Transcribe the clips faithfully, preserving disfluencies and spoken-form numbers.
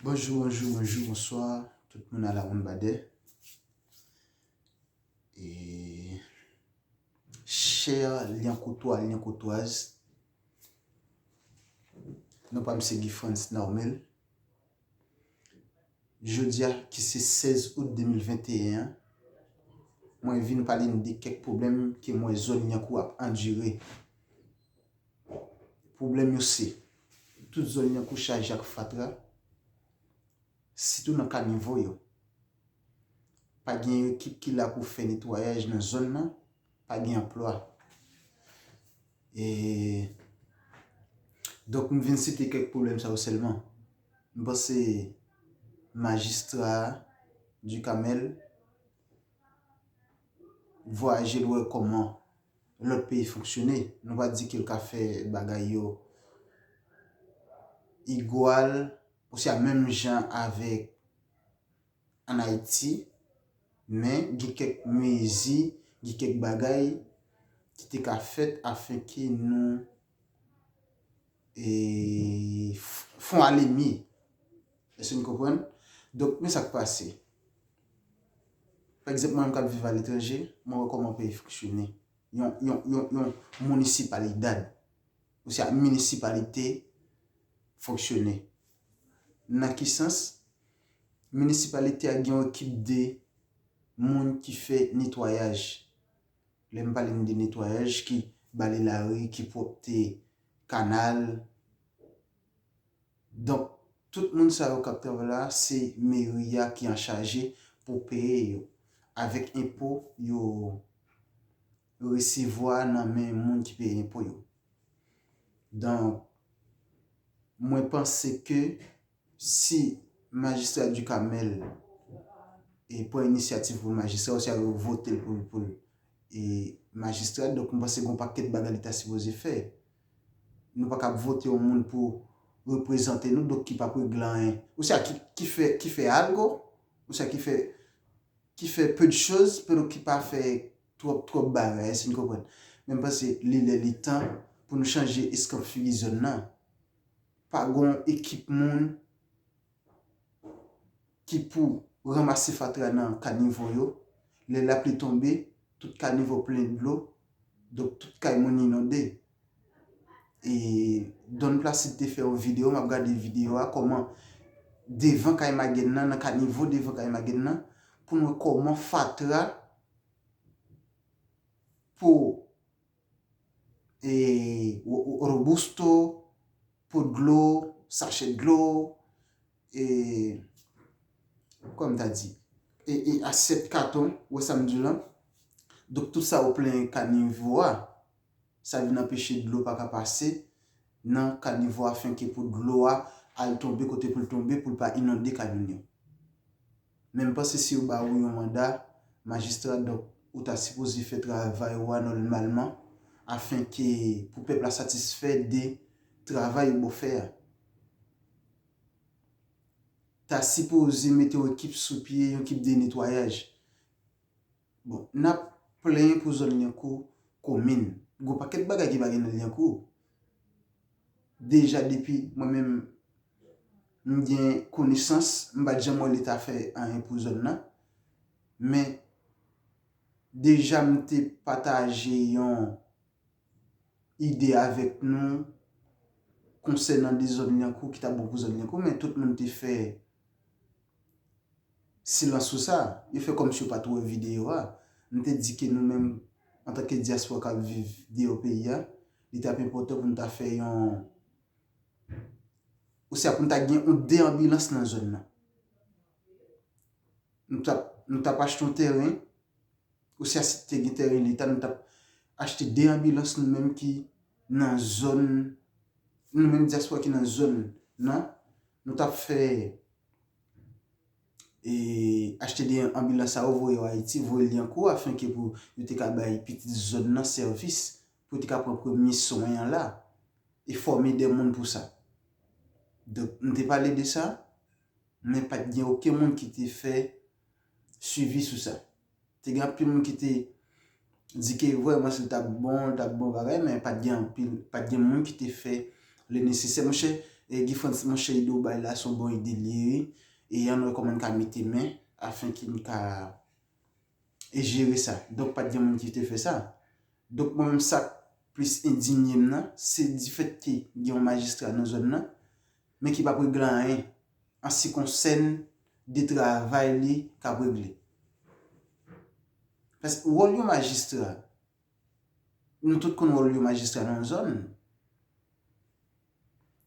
Bonjou, bonjou, bonjou, bonswa, tout moun a la moun badè. E chè lyankoutwa, lyankoutwaz, non pa m se Guy Frantz Normil. Jodi a, ki se sèz out de mil venteyen an, mwen vin pale n de kèk pwoblèm ke m wè zòn Lyankou ap andire. Pwoblèm yo se, tout zòn Lyankou chaje ak fatra, sitou nan kanivo yo. Pa gen ekip ki la pou fè netwayaj nan zòn nan, pa gen anplwa. E, donk, m vin site kèk pwoblèm sa yo sèlman. M panse majistra Ducamel vwayaje l wè kòman lòt peyi fonksyone. Nou pa di ke l ka fè bagay yo igwal, osya menm jan avèk ann Ayiti, men gen kèk mezi, gen kèk bagay ki te ka fèt afenke nou e, f- fon ale mye. Èske n konprann? Donk, men sa k pase. Pa egzanp, mwen menm k ap viv aletranje, mwen wè kòman peyi fonksyone. Yon, yon, yon, yon municipalidad, osya minisipalite fonksyone. Nan ki sans? Minisipalite a gen yon ekip de moun ki fè netwayaj. Lè m pale n de netwayaj, ki bale lari, ki pwòpte kanal. Donk, tout moun sa yo k ap travay la, se meri a ki anchaje pou peye yo avèk enpo yo resevwa nan men moun ki peye enpo yo. Donk, mwen panse ke si majistra Ducamel e pran inisyativ pou l majistra, osya yo vote l pou l, pou l e majistra, donk, m panse gen yon pakèt bagay li ta sipoze fè. Nou pa kab vote yon moun pou reprezante nou, donk, ki p ap regle anyen. Osya ki, ki fè, ki fè algo, osya ki fè, ki fè peu de choses, pero ki pa fè twòp, twòp bagay, èske n konprann? Men m panse li lè li tan pou nou chanje eskanp figi zòn nan. Pa gen yon ekip moun ki pou ranmase fatra nan kanivo yo. Lè lapli tonbe, tout kanivo plen dlo, donk tout kay moun inonde. E Don Placide te fè yon videyo, m ap gade videyo a, kòman devan kay Magèn nan, nan kanivo devan kay Magèn nan, pou n wè kòman fatra po e, ro- ro- robusto, po dlo, sachè dlo, e, kòman m ta di, e, e asyèt katon, ou wè sa m di w lan? Donk, tout sa yo plen kanivo a, sa vin anpeche dlo pa ka pase nan kanivo a, afenke pou dlo a al tonbe kote pou l tonbe, pou l pa inonde kamyon yo. Men m panse si yo ba ou yon manda majistra, donk, ou ta sipoze fè travay ou a nòmalman, afenke pou pèp la satisfè de travay ou ba w fè a. Ta sipoze mete yon ekip sou pye, yon ekip de netwayaj. Bon, n ap plenyen pou zòn Lyankou komin. Gon pakèt bagay ki pa gen nan Lyankou. Deja depi mwen menm m gen konesans, m pa t janm wè Leta fè anyen pou zòn nan. Men deja m te pataje yon ide avèk nou konsènan de zòn Lyankou ki t ap bon pou zòn Lyankou, men tout moun te fè silans sou sa. Yo fè kòmsi yo pa t wè videyo a. M te di ke nou menm, antanke dyaspora k ap viv deyò peyi a, li t ap enpòtan pou n ta fè yon, osya pou n ta gen yon de anbilans nan zòn nan. Nou t ap, nou t ap achte yon tèren, osya si te gen tèren Leta, nou t ap achte de anbilans nou menm ki nan zòn, nou menm dyaspora ki nan zòn nan, nou t ap fè e achte de anbilans sa yo, voye yo Ayiti, voye Lyankou, afenke pou yo te ka bay pitit zòn nan sèvis, pou yo te ka pran premye swen an la, e fòme de moun pou sa. Donk, m te pale de sa, men pa t gen okenn moun ki te fè swivi sou sa. Te gen anpil moun ki te di ke vrèman si l t ap bon, l t ap bon bagay, men pa t gen anpil, pa t gen moun ki te fè le nesesè. Monchè, E Guy Frantz, monchè, ide w bay la, se yon bon ide li ye, wi. E ann wè kòman n ka mete men, afenke n ka e jere sa. Donk, pa t gen moun ki te fè sa. Donk, mwen menm, sa k plis endinye m nan, se difèt ke gen yon majistra nan zòn nan, men ki p ap regle anyen an se ki konsène de travay li k ap regle. Paske wòl yon majistra, nou tout konn wòl yon majistra nan yon zòn.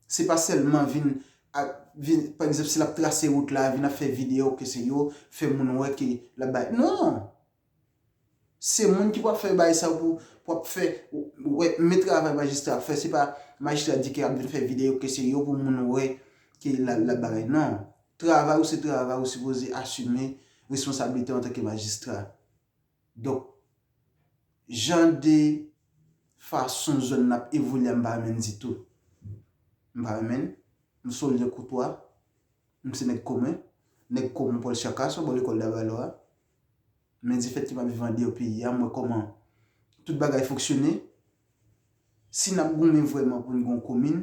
Se pa sèlman vin, a, vin, pa egzanp, si l ap trase wout la, vin ap fè videyo ke se yo, fè moun wè ke l ap bay. Non! Se moun ki pou ap fè bagay sa pou, pou ap fè, wè, men travay majistra ap fè, se pa majistra di ke ap vin fè videyo ke se yo pou moun wè ke l ap, l ap bagay. Non. Travay ou se travay, ou sipoze asime responsablite w antanke majistra. Donk, jan de fason zòn nan ap evolye a, m pa renmen l ditou. M pa renmen l. M se yon lyen koutwa. M se nèg komen. Nèg komen Pòl Chaka, sou bò lekòl Davalò a. Men difèt ke m ap viv andeyò peyi a, m wè kòman tout bagay fonksyone. Si n ap goumen vrèman pou n gen yon komin,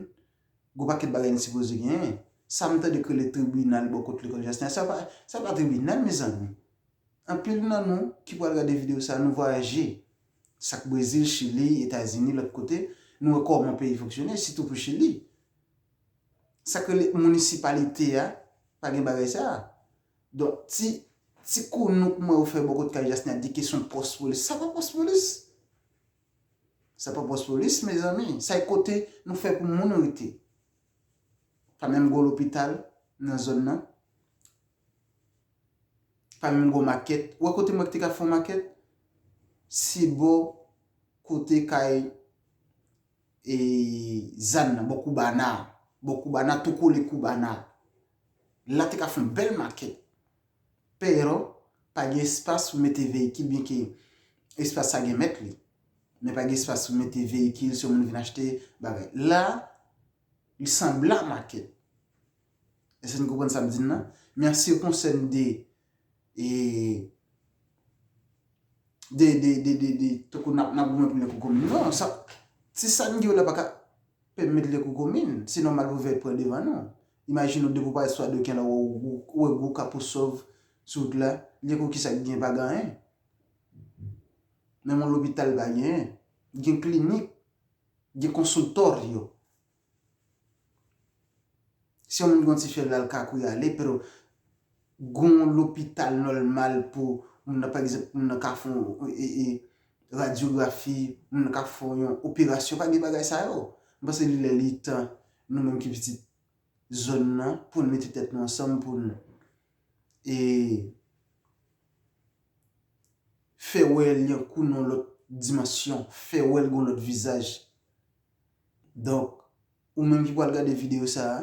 gon pakèt bagay n sipoze genyen. Sa m tande k rele tribinal bò kot lekòl Jasten an, sa pa, sa pa tribinal, mezanmi. Anpil nan nou ki pral gade videyo sa, nou vwayaje. Sa k Brezil, Chili, Etazini, lòt kote, nou wè kòman peyi fonksyone, sitou pou Chili. Sa k rele minisipalite a, pa gen bagay sa. Donk, ti, ti kounouk mwen yo fè bò kot kay Jasnè di ke se yon pòs polis. Sa pa pòs polis. Sa pa pòs polis, mezanmi. Sa e kote nou fè pou moun rete. Pa menm gwo lopital nan zòn nan. Pa menm gwo makèt. Ou wè kote mwen te ka fè yon makèt? Se bò kote kay e, Zàn nan, bò Koubana. Bò Koubana, tou kole Koubana. La te ka fè yon bèl makèt. Pero, pa gen espas pou mete veyikil, byenke espas sa gen mèt li. Men pa gen espas pou mete veyikil, si yon moun vin achte bagay. La, li sanble a makèt. Èske n konprann sa m di n nan? Men an se konsène de, e, de, de, de, de, de, tankou n ap, n ap goumen pou lè kou komin. Non, sa, ti sa n gen yo la pa ka pèmèt lè kou komin. Se nòmal pou vèt pran devan nou. Imajine w depi w pase sou Adoken la, w wè gwo, w wè gwo kapo sòv sou wout la. Lè kou kisa ki gen, pa gen anyen. Menm yon lopital pa genyen. Gen klinik, gen konsiltòryo. Si yon moun gen yon ti fyèv la, l ka kouri ale, pero gen yon lopital nòmal pou moun nan, pa egzanp, moun nan ka fè yon, e, e, radyografi, moun nan ka fè yon operasyon, pa gen bagay sa yo. M panse li lè li tan, nou menm ki pitit zòn nan, pou n mete tèt nou ansanm, pou n, e, fè wè Lyankou nan yon lòt dimansyon, fè wè l gen yon lòt vizaj. Donk, ou menm ki pral gade videyo sa a,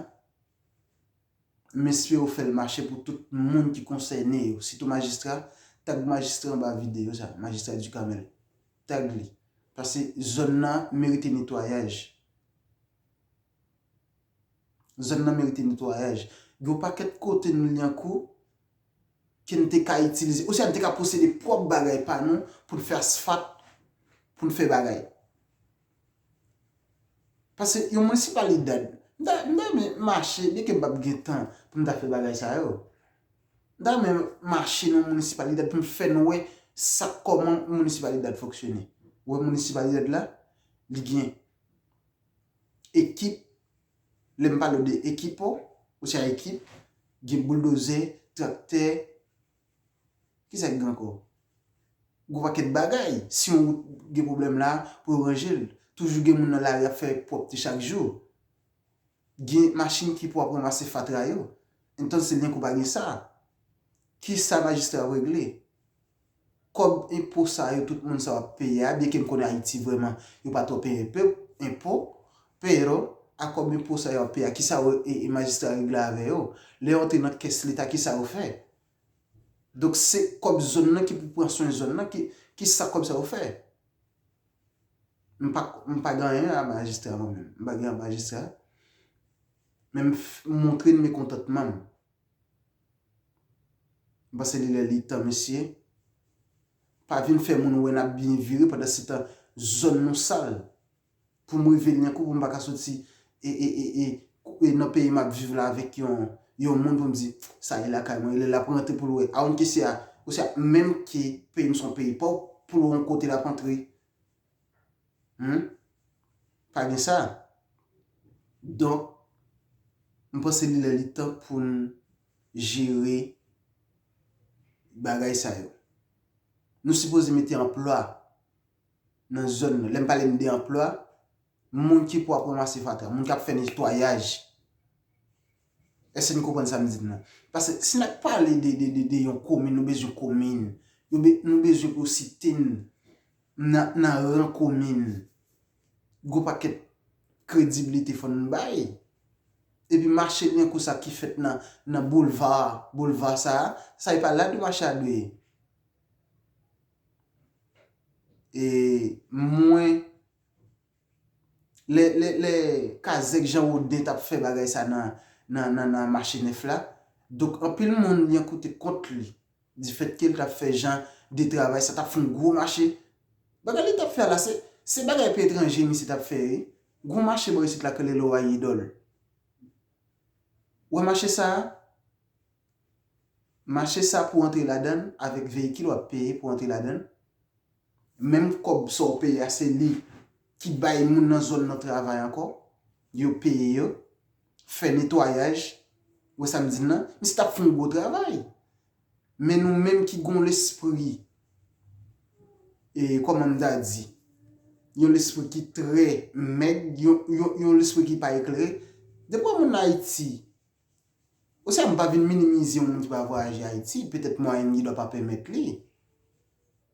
m espere w fè l mache pou tout moun ki konsène yo, sitou majistra, tag majistra anba videyo sa a, majistra Ducamel. Tag li. Paske zòn nan merite netwayaj. Zòn nan merite netwayaj. Gen yon pakèt kote nan Lyankou ke n te ka itilize, oswa n te ka posede pwòp bagay pa nou pou n fè asfalt, pou n fè bagay. Paske yon minisipalidad, m ta, m ta renmen mache, byenke m p ap gen tan pou m ta fè bagay sa yo. M ta renmen mache nan yon minisipalidad pou m fè nou wè sa, kòman yon minisipalidad fonksyone. Ou wè minisipalidad la, li gen ekip, lè m pale w de ekip, oswa ekip, gen bouldozè, traktè, kisa ki gen ankò? Gwo pakèt bagay. Si yon wout gen pwoblèm la, pou yo ranje l. Toujou gen moun nan lari ap fè pwòpte chak jou. Gen machin ki pou ap ranmase fatra yo. Entonces, Lyankou pa gen sa. Kisa majistra ap regle? Kòb enpo sa yo tout moun sa yo ap peye a, byenke m konnen Ayiti vrèman, yo pa twò peye enpo, enpo, pero, a kòb enpo sa yo ap peye a, kisa yo, e, e majistra regle avè yo? Lè yo antre nan kès leta, kisa yo fè? Donk, se kòb zòn nan ki pou pran swen zòn nan, ki, kisa kòb sa yo fè? M pa, m pa gen anyen a majistra mwen menm. M pa gen anyen a majistra. Men m f-, m montre n mekontantman m. M panse li lè li tan, mesye. Pa vin fè moun wè n ap byen vire pandan se tan zòn nou sal. Pou m rive Lyankou, pou m pa ka soti e, e, e, e, e nan peyi m ap viv la avèk yon, yon moun pou m di, sa e lakay mwen, lè l ap rantre pou l wè. Aunque sea, o sea, menm ke peyi m se yon peyi pòv, pou l wè yon kote l ap antre. Hmm? Pa gen sa. Donk, m panse li lè li tan pou n jere bagay sa yo. Nou sipoze mete anplwa nan zòn nan. Lè m pale m de anplwa, moun ki pou ap ranmase fatra, moun k ap fè netwayaj. Èske n konprann sa m di n nan? Paske si n ap pale de, de, de, de yon komin, nou bezwen komin. Nou be-, nou bezwen pou site n nan, nan ran komin. Gwo pakèt kredibilite fò n bay. Epi mache lyankou sa ki fèt nan, nan boulva, boulva sa a, sa e pa la de mache a dwe ye. E mwen, lè, lè, lè Kazèk Jan Woden t ap fè bagay sa nan, nan, nan, nan mache nèf la, donk anpil moun lyankou te kont li, difèt ke l t ap fè jan de travay sa, t ap fè yon gwo mache. Bagay li t ap fè a la, se, se bagay peyi etranje misye t ap fè, wi. Gwo mache bò isit la k rele Lowa Idòl. Ou wè mache sa a? Mache sa pou antre ladan l, avèk veyikil w ap peye pou antre ladan l. Menm kòb sa w peye a, se li ki bay moun nan zòn nan travay ankò. Yo peye yo, fè netwayaj. Ou wè sa m di n nan? Misye t ap fè yon gwo travay. Men nou menm ki gon lespri, e, kòman m ta di, yon lespri ki trè mèg, yon, yon, yon lespri ki pa eklere. Depi w wè moun Ayiti, oswa m pa vin minimize yon moun ki pa vwayaje Ayiti, petèt mwayen li dwa pa pèmèt li.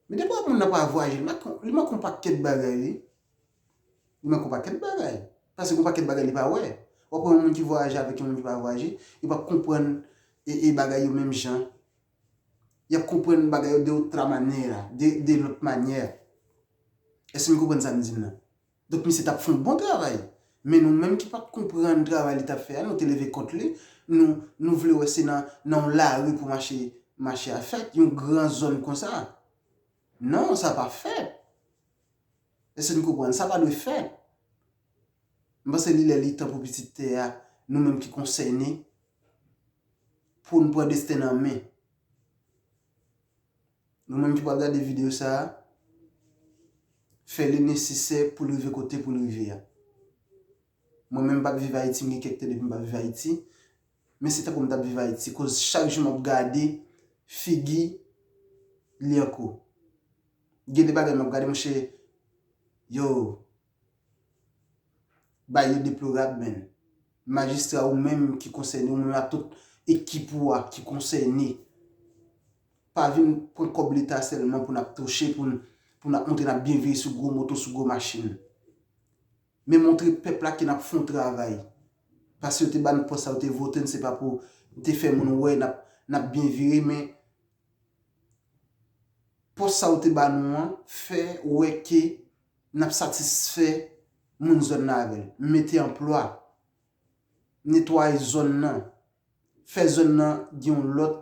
Men depi w wè moun nan pa vwayaje, li manke, li manke yon pakèt bagay, wi. Li manke yon pakèt bagay. Paske yon pakèt bagay li pa wè. W ap wè yon moun ki vwayaje avèk yon moun ki pa vwayaje, yo p ap konprann e, e bagay yo menm jan. Y ap konprann bagay yo de otra manera, de, de lòt manyè. Èske n konprann sa m di n nan? Donk, misye t ap fè yon bon travay. Men nou menm ki pa t konprann travay li t ap fè a, nou te leve kont li, nou, nou vle wè se nan, nan yon lari pou mache, mache a fèt, yon gran zòn konsa. Non, sa pa fèt. Èske n konprann? Sa pa dwe fèt. M panse li lè li tan pou pitit tè a, nou menm ki konsène, pou n pran desten n an men. Nou menm ki pral gade videyo sa a, fè li nesesè pou l rive kote pou l rive a. Mwen menm m p ap viv Ayiti, m gen kèk tan depi m p ap viv Ayiti, men se tankou m t ap viv Ayiti, koz chak jou m ap gade figi Lyankou. Gen de bagay m ap gade, monchè, yo, bagay yo deplorab, menn. Majistra ou menm ki konsène, ou menm ak tout ekip ou a ki konsène, pa vin pran kòb leta sèlman pou n ap touche, pou n, pou n ap montre n ap byen vire sou gwo moto, sou gwo machin. Men montre pèp la ke n ap fè yon travay. Paske yo te ba n pòs sa, yo te vote n, se pa pou te fè moun wè n ap, n ap byen vire, men pòs sa yo te ba nou an fè wè ke n ap satisfè moun zòn nan avè l. Mete anplwa, netwaye zòn nan, fè zòn nan gen yon lòt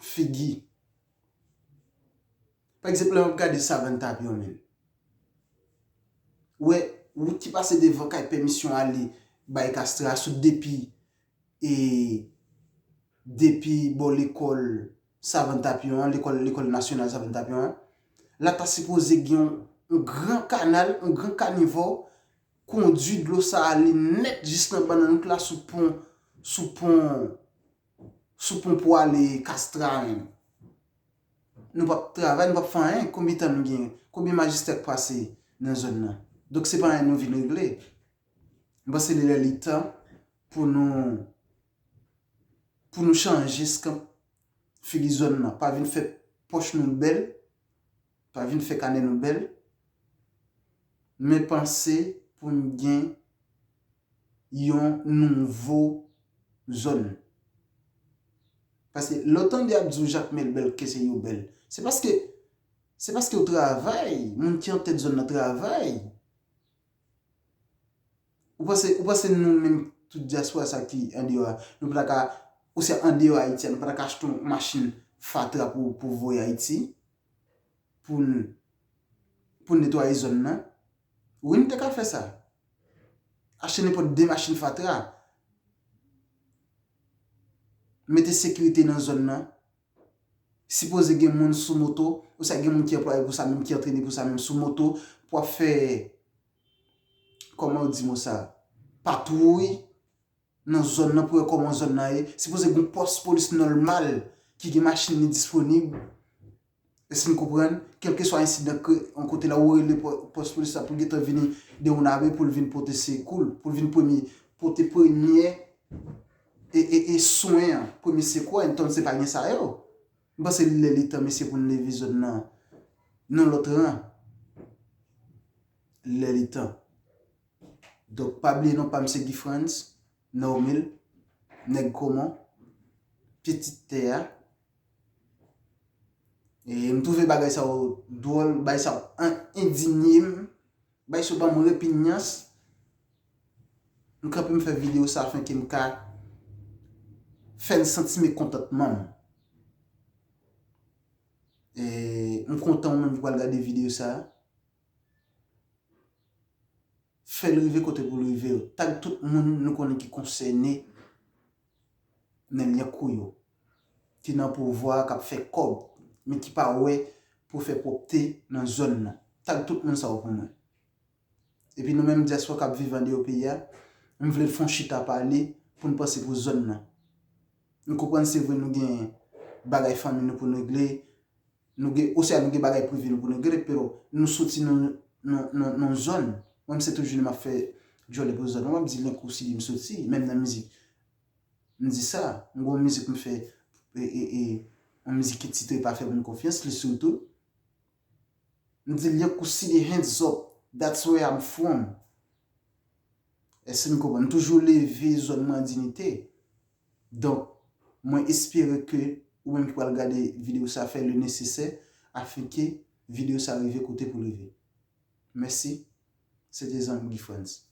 figi. Pa egzanp, lè m ap gade Savann Tapyon, menm, ou wè, wout ki pase devan kay pèmisyon ale bay Kastra sot depi, e, depi bò lekòl Savann Tapyon an, lekòl, lekòl nasyonal Savann Tapyon an, la ta sipoze gen yon, yon gran kanal, yon gran kanivò, kondwi dlo sa ale nèt jis nan bannann wout la sou pon, sou pon, sou pon pou ale Kastra menm. Nou p ap travay, nou p ap fè anyen. Konbyen tan nou genyen? Konbyen majistra k pase nan zòn nan? Donk, se pa anyen nou vin regle. M panse li lè li tan pou nou, pou nou chanje skanp figi zòn nan. Pa vin fè pòch nou bèl, pa vin fè kanè nou bèl, men panse pou n gen yon nouvo zòn. Paske lè w tande y ap di w Jakmèl bèl, ke se yo bèl, se paske, se paske yo travay, moun ki an tèt zòn nan travay. Ou panse, ou panse nou menm tout dyaspora sa ki andeyò a, nou pa ta ka, oswa andeyò Ayiti a, nou pa ta ka achte yon machin fatra pou, pou voye Ayiti, pou n, pou n netwaye zòn nan? Wi, nou te ka fè sa. Achte nenpòt de machin fatra. Mete sekirite nan zòn nan. Sipoze gen moun sou moto, oswa gen moun ki anplwaye pou sa menm, ki antrene pou sa menm sou moto, pou ap fè, kòman yo di mo sa, patwouy nan zòn nan pou wè kòman zòn nan ye. Sipoze gen pòs polis nòmal ki gen machin li disponib. Èske n konprann? Kèlkeswa ensidan ke yon kote la, ou rele pò- pòs polis la pou l gentan vini dewonabe, pou l vin pote sekou l, pou l vin premye, pote premye e, e, e swen an, premye sekou a, entòn se pa gen sa yo. M panse lè li tan, mesye, pou n leve zòn nan nan lòt ran. Lè li tan. Donk, pa bliye non pa m se Guy Frantz, Normil, Nèg Kòman, Pitit Tè a. E m twouve bagay sa yo dwòl, bagay sa yo an- endinye m, bagay sa yo ban m repinyans. M kanpe m fè videyo sa afenke m ka fè n santi mekontantman m. E m kontan ou menm ki pral gade videyo sa. Fè l rive kote pou l rive yo. Tag tout moun nou konnen ki konsène nan lyankou yo, ki nan pouvwa, k ap fè kòb, men ki pa wè pou fè pwòpte nan zòn nan. Tag tout moun sa yo pou mwen. Epi nou menm dyaspò k ap viv andeyò peyi a, m vle n fè yon chita pale pou n panse pou zòn nan. Nou konprann se vre nou gen bagay fanmi nou pou n regle, nou gen, oswa nou gen bagay prive nou pou n regle, pero nou soti nan, nan, nan, nan zòn. Mwen, m se tout jounen m ap fè djòlè pou zòn. Mwen, m ap di lyankou sidi m soti, menm nan mizik. M di sa, m gon mizik m fè, e, e, e, yon mizik ki titre Pa fè moun konfyans, li sou YouTube. M di lyankou sidi hands up, that's where I'm from. Èske n konprann? M toujou leve zòn mwen an diyite. Donk, mwen espere ke ou menm ki pral gade videyo sa fè le nesesè afin ke videyo sa rive kote pou l rive. Mèsi. Se te zanmi Guy Frantz.